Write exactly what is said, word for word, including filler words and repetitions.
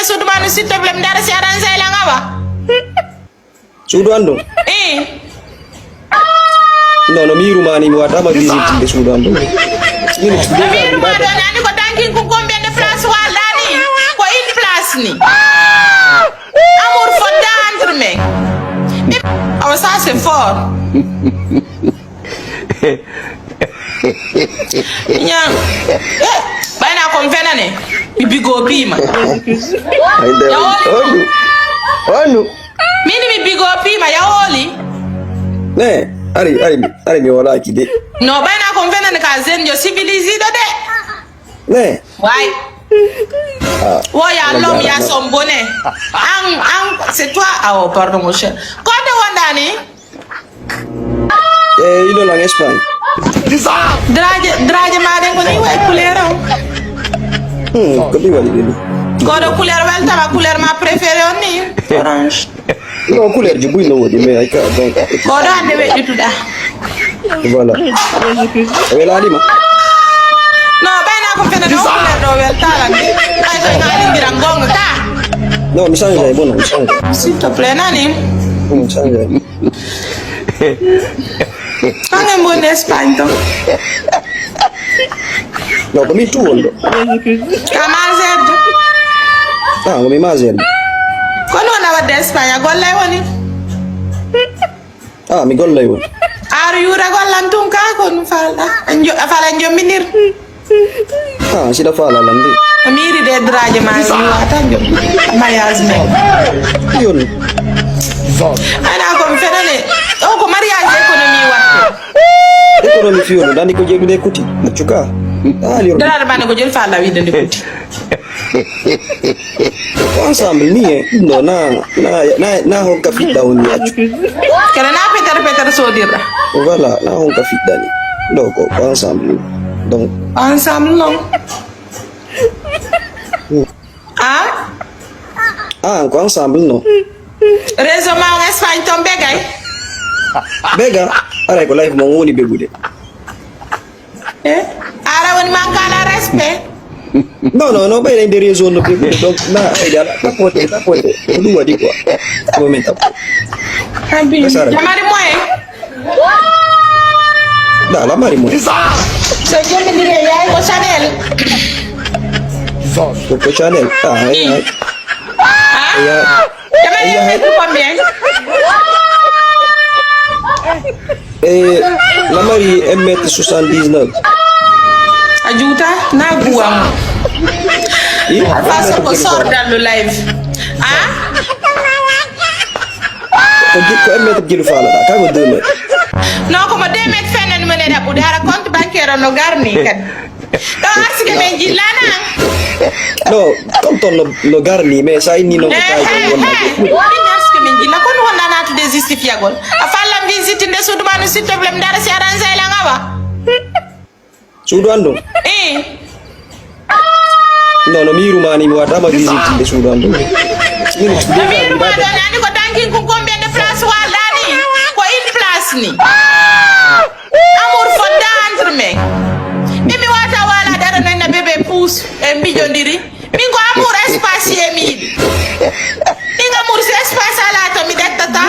Suudu ma no, s'il te plaît, mi dara si arrange la ngawa. Suudu an ɗum? Eh. Non, no mi yiruma ni, mi watama visitinde suudu an ɗum. No mi yiruma ɗo nani ko tankin ko combien de place walɗani? Ko une place ni. Amour fodda entre men. Oh, ça c'est fort. Ñam. Ɓayna kon fenane. Mi bigo pima. Ay, de, onu, onu. Mini mi bigo pima, ya oli. Ne, ari, ari, ari mi wala ki de. No, ɓayna kon fenane ka zen yo civilisé ɗo de. Ne. Why? Ah, woya lom ya sombone. An, an, c'est toi. Ah, oh, pardon, mon cher. Kote wondani? E ilo lang Espagne. Draje, draje ma den ko ni way couleur o. Hmm, ko ɗi waɗi ɗin? Koɗo couleur weltama, couleur ma préféré on ni? Orange. Non, couleur ji buy no woɗi, mais ay ka, donc. Koɗo ande weɗɗituɗa. Voilà. Welaɗima? Non, ɓayna ko fenade o couleur ɗo weltala ni. Ay, so ngaɗi ndiran gonga ka. Non, mi change ay, bon, mi change. S'il te plaît, nani? Hmm, mi change ay. Kange mboni Espagne to? Non, ko min tu wonɗo. Ka Malzerbe. Ah, ko mi Malzerbe. Kono wona wadde Espagne, a gollay woni? Ah, mi gollay woni. Ar yura gollan tun ka ko ɗum falɗa. A fala jombinir. Ah, siɗa faala lan de. Miiri de draje ma mi wata jom. Mariage men. Yon. Ana ko mi fenane. O ko mariage économie watte. Économie fiyo no dandi ko jeɗude kuti. Accuka. Ah, liro. Dara bana ko jel fala wide nde kuti. Ko ensemble ni e ɗum ɗo na na na na honka fiɗɗa woni accu. Kala na petar petar sodirɗa. Voilà, na honka fiɗɗa ni. Ɗo ko ko ensemble ni. Donc ensemble non. Ah? Ah, ko ensemble non. Réseau ma en Espagne ton begay. Bega, aray ko live mo woni begude. Eh? Ara woni manque à la respect. Non, non, non, ɓayre nder réseau no ɓe ɓuri donc na ayde ala tapote tapote ko ɗum waɗi quoi. Ko min tapote. Abi. Jamari moyen. Da la mari moyen. So jomindire yaay ko Chanel. Ko ko Chanel. Ah, ay, ay. Ah. Jamari yaay ko combien? Eh, la mari un mètre soixante-dix-neuf. A juuta na guwam. Alfa so ko sordallu live. Ah? Ko un mètre jilu fala da ka ko deux mètres. Non, ko mo deux mètres fenen mo ne da budara compte bancaire no garni kan. Ɗo arsike men jillana. No, comme ton no, no garni, mais sa inni non ko tawi wonna. Ɗin arsike men jilla kono wonna natude justifiagol. A fallam visite nde suudu ma no, s'il te plaît, mi dara si arrange la ngawa. Suudu an ɗum? Eh. Non, no mi yiruma ni, mi watama visite nde suudu an ɗum. No mi yiruma ɗo nani ko tankin ko combien de place walɗani? Ko une place ni. Amour fodda entre men. Min mi wata wala dara no na bébé pousse e mbijondiri. Min ko amour espace e mi yiɗi. Min amour c'est espace ala to mi ɗettata.